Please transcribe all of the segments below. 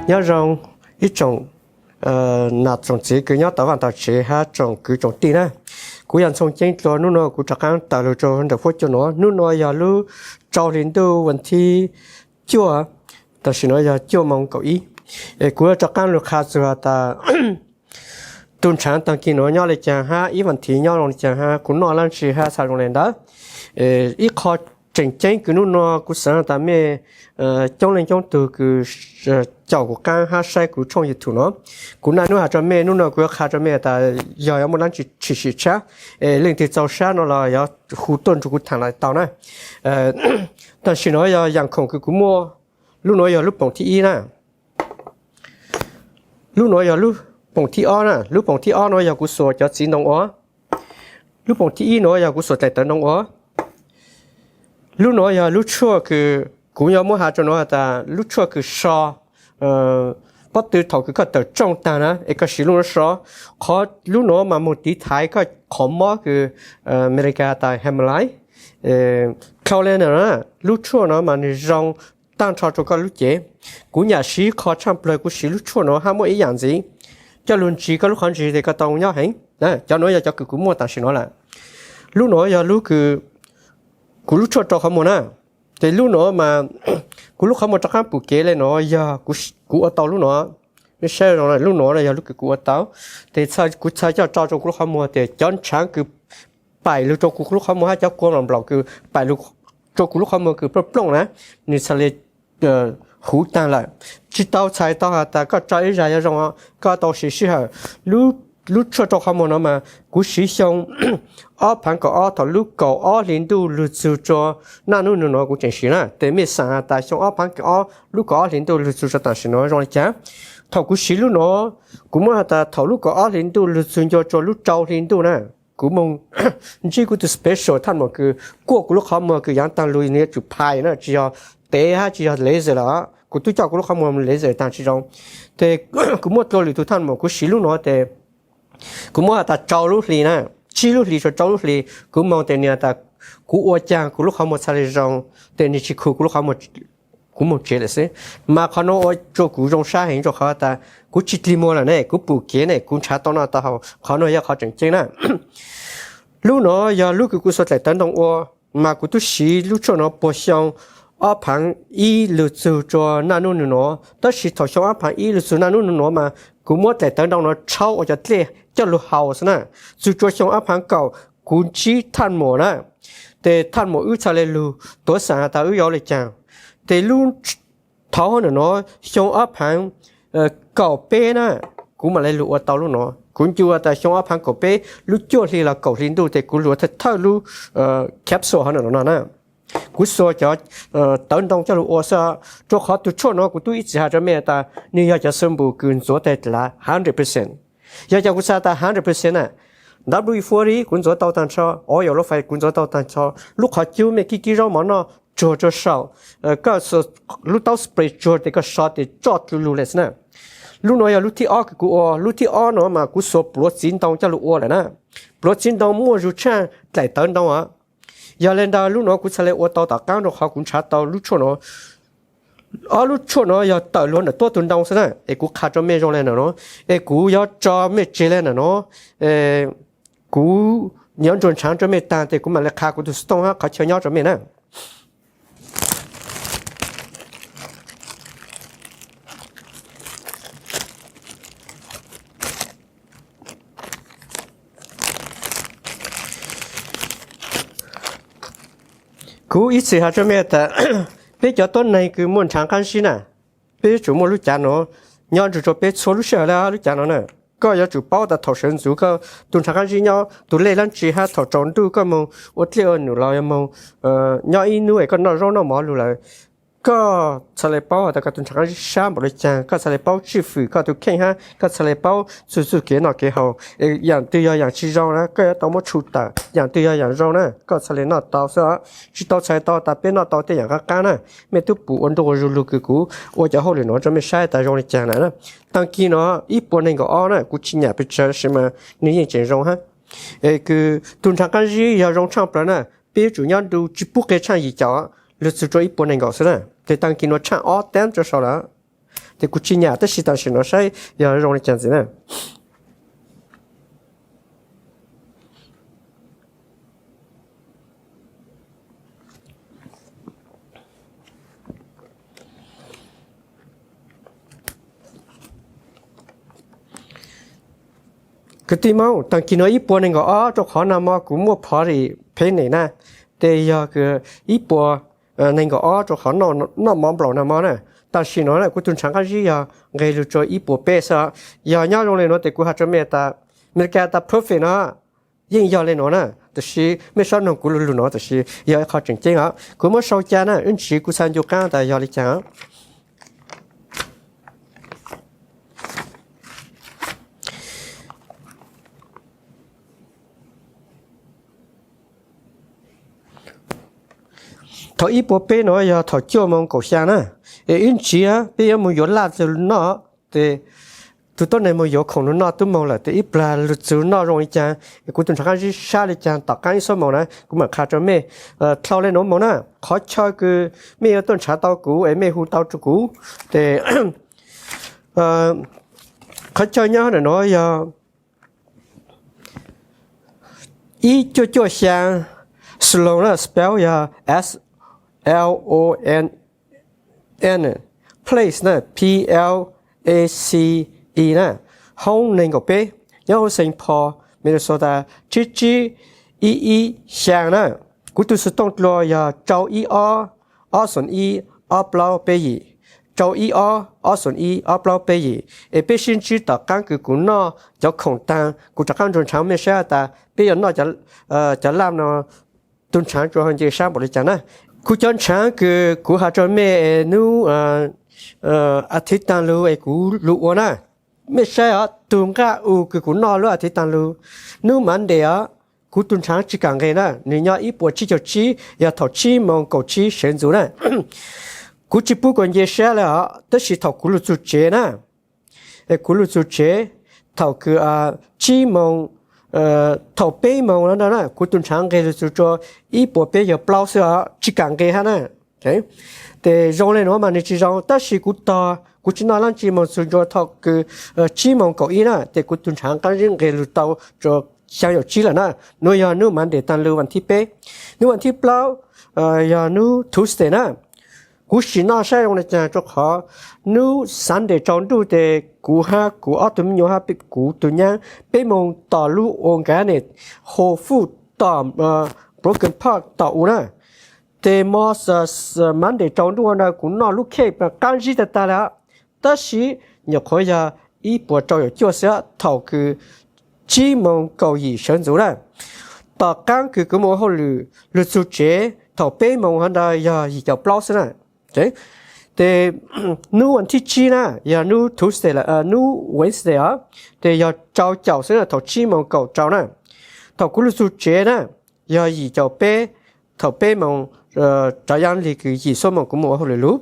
Nyob zoo ib tsoom nam tsoom txiv kws nyob tau vaj tau tsev hab tsoom kwv tsoom tij na. Kuv yog Ntxhoo Ceeb dlua, hnub no kuv rov qaab tawm lug rua ntawm huab cua nuav. Hnub no yog lub rau hli ntuj vas thib cuaj, tam sim no yog cuaj moos kaum ib. Es kuv rov qaab lug qha txug has tas tug nrhaav taag kis nuav nyob le caag hab ib vas thiv nyob zoo le caag hab kuv noj dlaab tsi hab txhaj zoo le ntawd. Ib qho tseem ceeb kws hnub no kuv xaav has tas mej coob leej coob tug kws caum kuv qaab hab saib kuv tshooj YouTube no. Kuv naj nub has rua mej, hnub no kuv yuav qha rua mej tas yog yuav muaj dlaab tsi tshwm sim tshab, es leej twg txaus sab no los yuav hu tuaj nrug kuv thaam los tau na. Tam sim no yog yaam khoom kws kuv muaj, lub nuav yog lub poom thib ib na. Lub nuav yog lub poom thib ob na. Lub poom thib ob nuav yog kuv xuas cov txiv ntoo ua. Lub poom thib ib nuav yog kuv xuas dlaim tawv ntoo ua. Lub nuav yog lub tshuaj kws kuv yuav muab has rua nuav has tas lub tshuaj kws so pob tw thaum kws koj tawm tsooj taag na es koj siv lub nuav so. Qhov lub nuav mas moog tiv thaiv koj qhov mob kws Amelikas tas Hamlai, Clolane na. Lub tshuaj nuav mas nwg zoo taag nrho rua koj lub cev. Kuv nyam siv qhov tshaaj plawg kuv siv lub tshuaj nuav hab muaj ib yaam ntxiv coj lug ntsis koj lub qhov ntsig tes koj tau nyob heev. Cov nuav yog cov kws kuv muaj tam sim nuav lawm. Lub nuav yog lub kws kuv lub tshuaj rau qhov muag na. Tes lub nuav mas kuv lub qhov muag rov qaab pum kev le nuav yog kuv ua tau lub nuav. Saib zoo, lub nuav yog lub kws kuv ua tau. Tes kuv txhad coj tso rua kuv lub qhov muag tes cov nrhaav kws paim lug rua kuv lub qhov muag hab cov kua nplaum kws paim lug rua kuv lub qhov muag kws plooj plooj na, nwg txhad le huv taag lawm. Tsi tau txhais tau has tas koj tso ib zag yuav zoo, koj tau siv sij hawm. Lub tshuaj rau qhov muag nuav mas kuv siv xyoo ob phaav kaum ob thaum lub kaum ob hli ntuj lug txug rua naj nub nwg nuav kuv tseem siv na. Tes mej xaam has tas xyoo ob phaav kaum ob lub kaum ob hli ntuj lug txug rua tam sim nuav zoo le caag. Thaum kuv siv lub nuav, kuv muab has tas thaum lub kaum ob hli ntuj lug txug ncua rua lub rau hli ntuj na, kuv moog ntsib kuv tug special thaaj mum kws kuaj kuv lub qhov muag kws yaav taag lug nwg yuav tsum phais na, tsi yog tev hab tsi yog laser lawm. Kuv tub coj kuv lub qhov muag laser taag tsi zoo. Tes kuv muaj dlua lwm tug thaaj mum, kuv siv lub nuav tes kuv muab has tas rau lub hli na, tsib lub hlis rua rau lub hlis kuv moog tes nwg has tas kuv ua caag kuv lub qhov muag txhad le zoo, tes nwg tsi khu kuv lub qhov muag, kuv moog tsev lawm xwb. Mas qhov nuav ua rua kuv zoo sab heev rua qhov tas kuv tsi dlig muag lawm ne, kuv pum kev ne, kuv nrhav tau noj tau haus. Qhov nuav yog qhov tseem ceeb na. Lub nuav yog lub kws kuv xuas dlaim tawv ntoo ua, mas kuv tub siv lub tshuaj nuav puag xyoo ob phaav ib lug txug rua naj nub nwg nuav. Tab sis thaum xyoo ob phaav ib lug txug naj nub nwg nuav mas kuv muab dlaim tawv ntoo nuav rhaub ua cov dlej coj lug haus xwb na. Txug rua xyoo ob phaav kaum kuv ntsib thaaj mum na, tes thaaj mum wb txhad le lug tuav xaam has tas wb yuav ua le caag. Tes lub thaud hnub nuav xyoo ob phaav kaum peb na, kuv mam le lug ua tau lub nuav. Kuv ncu tas xyoo ob phaav kaum peb lub cuaj hli los kaum hli ntuj tes kuv lug thawj thawj lub capsule hnub nuav no na. Kuv xuas cov tawv ntoo coj lug ua xwb, rua qhov tug tshuaj nuav kuv tub ib txwm has rua mej tas nwg yog cov xab npum kws ntxuav tag lav hundred percent. Yog cas kuv xaav tas hundred percent na? W forty kuv ntxuav tau taag nrho, oil lub fais kuv ntxuav tau taag nrho, lub qhov cub mej kib kib zaub mov noj tsuag rua saum, koj lub taub spray tsuag tes koj so tes tsoj dlug lug le xwb na. Lub nuav yog lub thib ob kws kuv ua, lub thib ob nuav mas kuv xuas pluav txiv ntoo coj lug ua lawm na. Pluav txiv ntoo muaj zug tshaaj dlaim tawv ntoo os. Yog le ntawd lub nuav kuv txhad le ua tau tom qaab rua qhov kuv nrhav tau lub tshuaj nuav. Ob lub tshuaj nuav yog tawm lug ntawm tuab tug ntoo xwb na, es kuv qha rua mej zoo le ntawm nuav, es kuv yuav tso mej tseg le ntawm nuav, kuv yuav ntsuas ntshaav rua mej taag tes kuv mam le qha kuv tug stooj hab qhov chaw nyob rua mej na. Kuv ib txwm has rua mej tas peb cov tuab neeg kws muaj nrhaav qaab zib na, peb yuav tsum muaj lub cav nuav nyob nrug rua peb txhua lub sij hawm le lub cav nuav na. Koj yuav tsum paub tas thaum sawv ntxuv koj tug nrhaav qaab zib nyob tug lej dlaab tsi hab thaum tsaus ntuj koj moog ua dlej ua num los yog moog nyob ib nub es koj noj zaub noj mov lug lawm, koj txhad le paub tas koj tug nrhaav qaab zib sab npaum le caag, koj txhad le paub tswj fwm koj tug kheej hab koj txhad le paub txug txuj kev noj kev haus. Yaam twg yog yaam tsi zoo na koj yuav tau muab tshu tawm, yaam twg yog yaam zoo na koj txhad le noj tau xwb. Tsi tau txhais tau tas peb noj tau tej yaam qaab qaab na. Mej tub pum ua ntuj ua zug lug kws kuv ua cov hauj lwm nuav rua mej saib tas zoo le caag na. Taag kis nuav ib puas neeg nkaum ob na, kuv tsi nyam pes tsawg sis mas nwg yeej tseem zoo hab. Es kws tug nrhaav qaab zib yog zoo tshaaj plawg na, peb yuav tsum nyob ntu tsi pub qe tshaaj yim caum lug txug rua ib puas neeg nkaum xwb na. Tes taag kis nuav tshaaj ob teev rua sau lawm. Ces kuv tsis nyam tab sis tam sim no saib yog zoo li cas ntxiv na. Kwv tij Hmoob, tag kis no ib puas nees nkaum ob rau qhov nag hmo kuv muaj party picnic na, ces yog ib puas nees nkaum ob rau qhov noj mov nplaum nag hmo na. Tam sim no na kuv tus ntshav qab zib yog nqes lug rua ib puas peb xwb. Yog nyob zoo li nuav tes kuv has rua mej tas, Amelikas tas perfect no yeej yog li nuav na, tab sis mej sab noog kuv lug lug no tab sis yog ib qho tseem ceeb os. Kuv muab sau ca na, ib ntsis kuv xaav ncu qaab tas yog li cas. Thaum ib puas peb no yog thaum cuaj moos kaum xyaa na, es ib ntsis peb yuav moog yuav laj lug noj, tes tug tuab neeg moog yuav khoom lug noj tub moog lawm tes ib plag lug txug noj zoo li cas, kuv tug ntshav qab zib sab li cas tom qaab ib xuab moos na kuv mam qha rua mej. Dlhau le nuav moog na, qhov chaw kws mej yuav tuaj nrhav tau kuv es mej hu tau rua kuv, tes qhov chaw nyob ntawm nuav yog ib cuaj cuaj xyaa Sloan na, spell yog S L O N, place na, P L A C E na, hoob nees nkaum peb, nyob huv Saint Paul, Minnesota tsib tsib ib ib xyaa na. Kuv tug xov tooj dlua yog rau ib ob, ob xoom ib, ob plaub peb yim, rau ib ob, ob xoom ib, ob plaub peb yim. Es peb sib ntsib tom qaab kws kuv noj cov khoom taag kuv rov qaab ntsuas ntshaav mej saib tas peb yuav noj cov laj no tug ntshaav tsuas nce sab npaum li cas na. Kuv cov ntshaav kws kuv has rua mej hnub as thiv taag lug es kuv lug ua na, mej saib os, tug nqaj u kws kuv noj lub as thiv taag lug, hnub Monday os, kuv tug ntshaav tsis kam nqes na, nwg nyob ib puas tsib caug tsib, yog thaum tsib moos kaum tsib sawv ntxuv na. Kuv tsis pub kom nce sab le os, tab sis thaum kuv lug txug tsev na, kuv lug txug tsev thaum kws tsib moos, thaum peb moos no na kuv tug ntshaav nqes lug txug rua ib puas peb caug plaub xwb os, tsis kam nqes hab na. Tes zoo le nuav mas nwg tsis zoo, tab sis kuv tog kuv tsis noj dlaab tsi moog txug rua thaum kws tsib moos kaum ib na, tes kuv tug ntshaav qaab zib nqes lug tau rua xyaa caum tsib lawm na. Nuav yog hnub Monday taag lug vas thib peb. Hnub vas thib plaub yog hnub Tuesday na. Kuv sim noj saib zoo le caag rua qhov hnub Sunday tsaus ntuj tes kuv hab kuv ob tug me nyuam hab kuv tug nyaab peb moos tom lub organic Whole Foods tom Brooklyn Park tom u na. Tes mo Monday tsaus ntuj na kuv noj lub cake qaab zib tag tag le, tab sis nyuam qhuav yog ib puas rau caum cuaj xwb thaum kws tsib moos kaum yim sawv ntxuv na. Tom qaab kws kuv moog ua hauj lwm lug txug tsev thaum peb moos hab ntawd yog yim caum plaub xwb na. Tes hnub vas thib tsib na, yog hnub Tuesday, hnub Wednesday os, tes yog rau caum xwb na, thaum tsib moos kaum rau na. Thaum kuv lug txug tsev na, yog yim caum peb, thaum peb moos rov yav lig kws yim xuab moos kuv moog ua hauj lwm lug.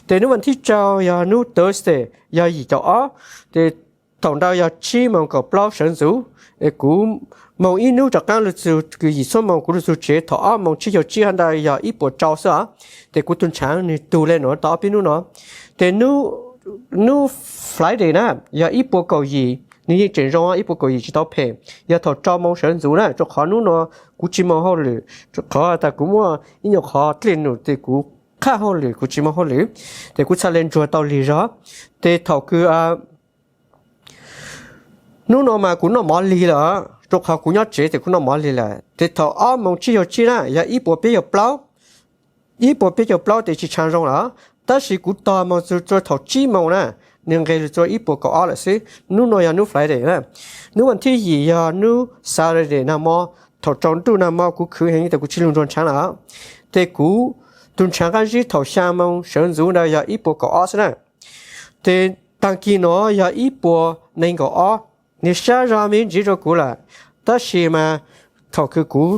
Tes hnub vas thib rau yog hnub Thursday, yog yim caum ob, tes thaum ntawd yog tsib moos kaum plaub sawv ntxuv. Kuv moog ib hnub rov qaab lug txug kws yim xuab moos kuv lug txug tsev thaum ob moos tsib caug tsib hab ntawd yog ib puas rau xwb os. Tes kuv tug ntshaav nwg tug le nuav tau ob peb hnub no. Tes hnub Friday na, yog ib puas kaum yim, nwg yeej tseem zoo ib puas kaum yim tsis tau phem, yog thaum rau moos sawv ntxuv na, rua qhov hnub no kuv tsis moog hauj lwm, rua qhov tas kuv muaj ib nyuag qhov dlej num tes kuv qhaj hauj lwm kuv tsis moog hauj lwm, tes kuv txhaj le ntsuag tau lig zog. Tes thaum kws hnub no mas kuv noj mov lig lawm, rua qhov kuv nyob tsev tes kuv noj mov lig lawm. Tes thaum ob moos tsib caug tsib na, yog ib puas peb caug plaub, ib puas peb caug plaub tes tsis tshua zoo lawm, tab sis kuv tog moog txug rua thaum tsib moos na, nwg nqes lug rua ib puas kaum ob lawm xwb. Hnub no yog hnub Friday na. Hnub vas thib yim yog hnub Saturday nag mo, thaum tsaus ntuj nag mo kuv khwv heev tes kuv tsis lug ntsuag ntshaav lawm. Tes kuv tug ntshaav qaab zib thaum xyaa moos sawv ntxuv ntawd yog ib puas kaum ob xwb na. Tes taag kis no yog ib puas nees nkaum ob, nwg sab zog me ntsis rua kuv lawm, tab sis mas thaum kws kuv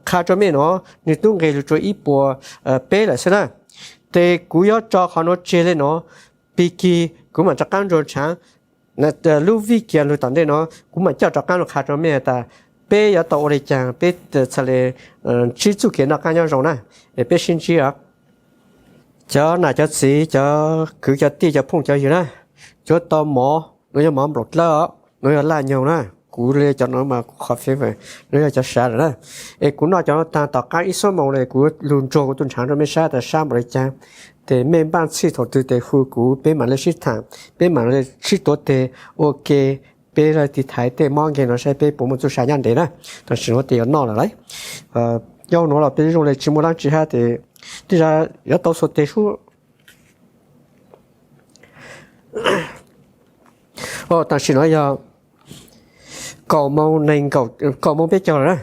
qha rua mej no, nwg tub nqes lug rua ib puas peb lawm xwb na. Tes kuv yuav tso qhov nuav tseg le no, pig kig kuv mam rov qaab ntsuag ntshaav. Lub vij kiag lug tom ntej no kuv mam coj rov qaab lug qha rua mej tas peb yuav tau ua le caag peb txhaj le ntsib txuj kev noj qaab nyob zoo na. Peb sib ntsib os. Cov nam cov txiv, cov kwv cov tij, cov phooj cov ywg na, cuab tau mov, nuav yog mov nplaum dlawb os, nuav yog laj nyoog na. Kuv le cov nuav mas kuv qhov favorite, nuav yog cov sav lawm na. Es kuv noj cov nuav taag tom qaab ib xuab moos le kuv lug ntsuag kuv tus ntshaav rua mej saib tas sab npaum le caag. Tes mej npaaj txhij thaum twg tes hu kuv, peb maam le sib thaam, peb maam le sib tuav teg ua ke, peb le tiv thaiv tej mob nkeeg no saib peb puas muaj txuj sa nyob ntev na. Tam sim nuav tes yuav noj lawm lauj. Nyob nuav los peb zoo le tsis muaj dlaab tsi hab tes tej zag yuav tau xuas tes sub. Tam sim nuav yog kaum moos, kaum moos peb caug lawm na.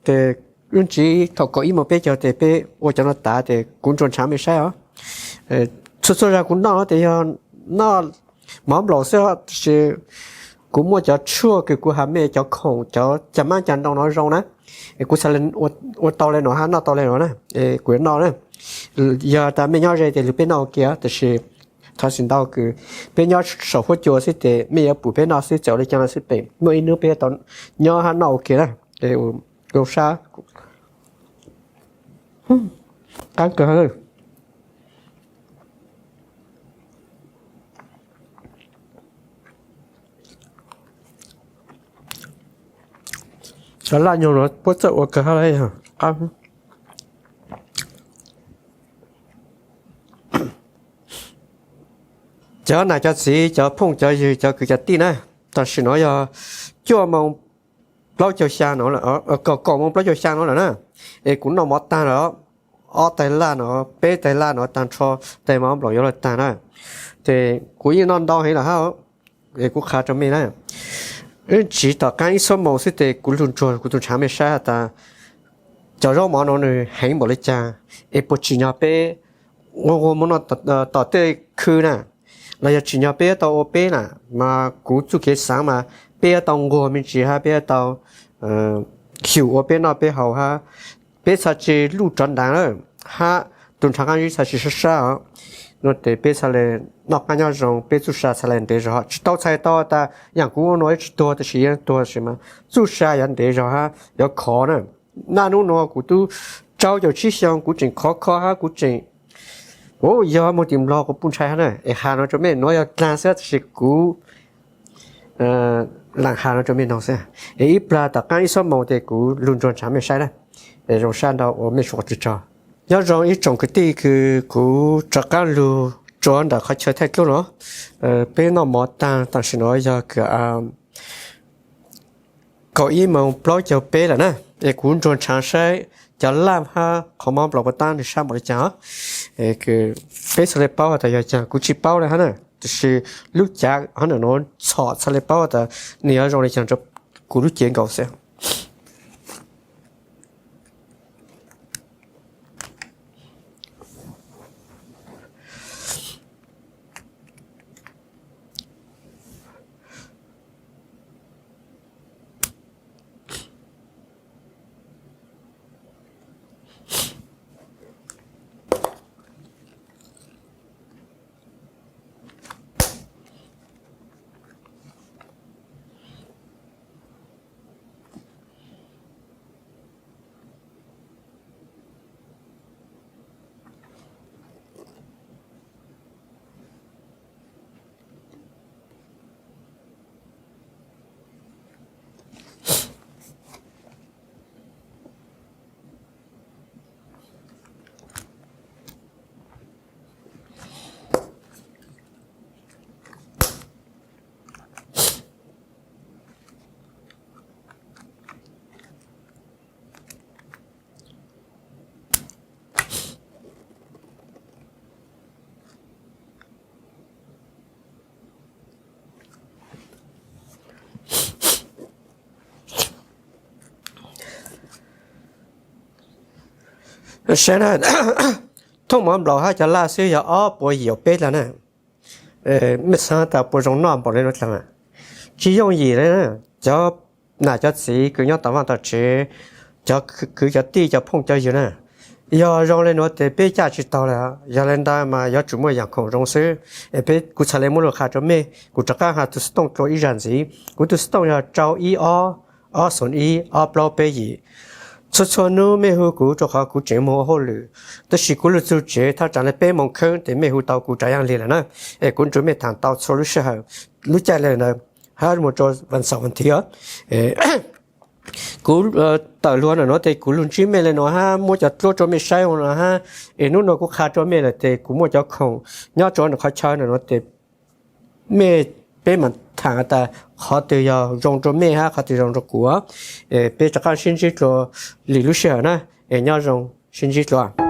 Tes lub ntsiv thaum kaum ib moos peb caug tes peb ua cov nuav tav tes kuv ntsuag ntshaav mej saib os. Txhua txhua zag kuv noj tes yog noj mov nplaum xwb, tab sis kuv muaj cov tshuaj kws kuv has mej cov khoom, cov cag maab cag nroo no zoo na. Es kuv xaav le ua tau le nuav hab noj tau le nuav na, es kuv yuav noj na. Yog tas mej nyob ze tes lug peb noj ua ke, tab sis thov txim ntau kws peb nyob saum huab cua xwb tes mej yuav pum peb noj xwb, txawm ua le caag los xij pem muaj ib nub peb yuav tau nyob hab noj ua ke na. Zoo sab, qaab kawg. Cov laj nyoog nuav puab txawj ua kawg hab lauj. Cov nam cov txiv, cov phooj cov ywg, cov kwv cov tij na, tam sim nuav yog cuaj moos plaub caug xyaa nuav, kaum moos plaub caug xyaa nuav lawm na. Es kuv noj mov taag lawm, ob tais laj nuav, peb tais laj nuav taag nrho, tais mov nplaum yuav lug taag na. Ces kuv yeej noj ntau heev lawm hab, es kuv qha rua mej na, wb tsiv tom qaab ib xuab moos xwb tes kuv lug ntsuag kuv tus ntshaav mej saib has tas cov zaub mov nuav nws heev npaum le caag, es puas tsim nyog peb ua ua muab noj tom tej khw na, los yog tsim nyog peb yuav tau ua peb na, mas kuv txuj kev xaav mas peb yuav tau nquag me ntsis hab peb yuav tau xyum ua peb noj peb haus hab peb txhad tsi luj rov nraav lawm, hab tus nrhav qaab zib txhad tsi sab sab os. Nuav tes peb txhad le noj qaab nyob zoo, peb txuj sa txhad le ntev zog, tsi tau txhais tau tas yaam kuv ua nuav ib tsi tuag, tab sis yeej tuag tab sis mas txuj sa yuav ntev zog hab yuav khov na. Naj nub nuav kuv tub rau caum tsib xyoo kuv tseem khov kho hab kuv tseem, yog moog tim Nplog kuv puj ntshai hab na, es has nuav rua mej nuav yog dlaag xwb tab sis kuv laam has nuav rua mej noog xwb. Es ib plag tom qaab ib xuab moos tes kuv lug ntsuag ntshaav mej saib na. Es zoo sab ntau ua mej suav tsug tsog. Nyob zoo ib tsoom kwv tij kws kuv rov qaab lug rua nram qhov chaw thaij dlub nuav. Peb noj mov taag tam sim nuav yog kaum ib moos plaub caug peb lawm na. Es kuv ntsuag ntshaav saib cov laj hab qhov mov nplaum puas taab nwg sab npaum le caag os. Peb txhad le paub tas yog caag, kuv tsi paub le hab na, tab sis lub cav hab nuav txhom txhad le paub tas nwg yuav zoo le caag rua kuv lub cev nkaus xwb. Saib na, thooj mov nplaum hab cov laj xwb yog ob puas yim peb lawm na. Mej xaav tas puas zoo noj npaum le nuav dlaag? Tsis yooj yim le. Cov nam cov txiv kws nyob tom vaj tom tsev, cov kwv cov tij cov phooj cov ywg na, yog zoo le nuav tes peb caj tsis taug le. Yog le ntawd mas yuav tsum muaj yaam khoom zoo xwb. Es peb, kuv txhad le muab lug qha rua mej, kuv rov qaab has tus xov tooj dlua ib zag ntxiv. Kuv tus xov tooj yog rau ib ob, ob xoom ib, ob plaub peb yim. Txhua txhua hnub mej hu kuv rua qhov kuv tseem moog ua hauj lwm, tab sis kuv lug txug tsev thaj tsam le peb moos kheeb tes mej hu tau kuv rov yaaj lig lawm na. Es kuv nrug mej thaam tau txhua lub sij hawm, lub caij le nuav hab moog rua vas xaum vas thiv os. Kuv tawm lug nuav tes kuv lug ntsib mej le nuav hab muab cov dluab rua mej saib ua nuav hab. Es nub nuav kuv qha rua mej lawm tes kuv muaj cov khoom nyob rua nuav qhov chaw nuav tes mej, peb maam thaam tas qhov twg yog zoo rua mej hab qhov twg zoo rua kuv. Peb rov qaab sib ntsib dlua lwm lub sij hawm na. Es nyob zoo, sib ntsib dlua.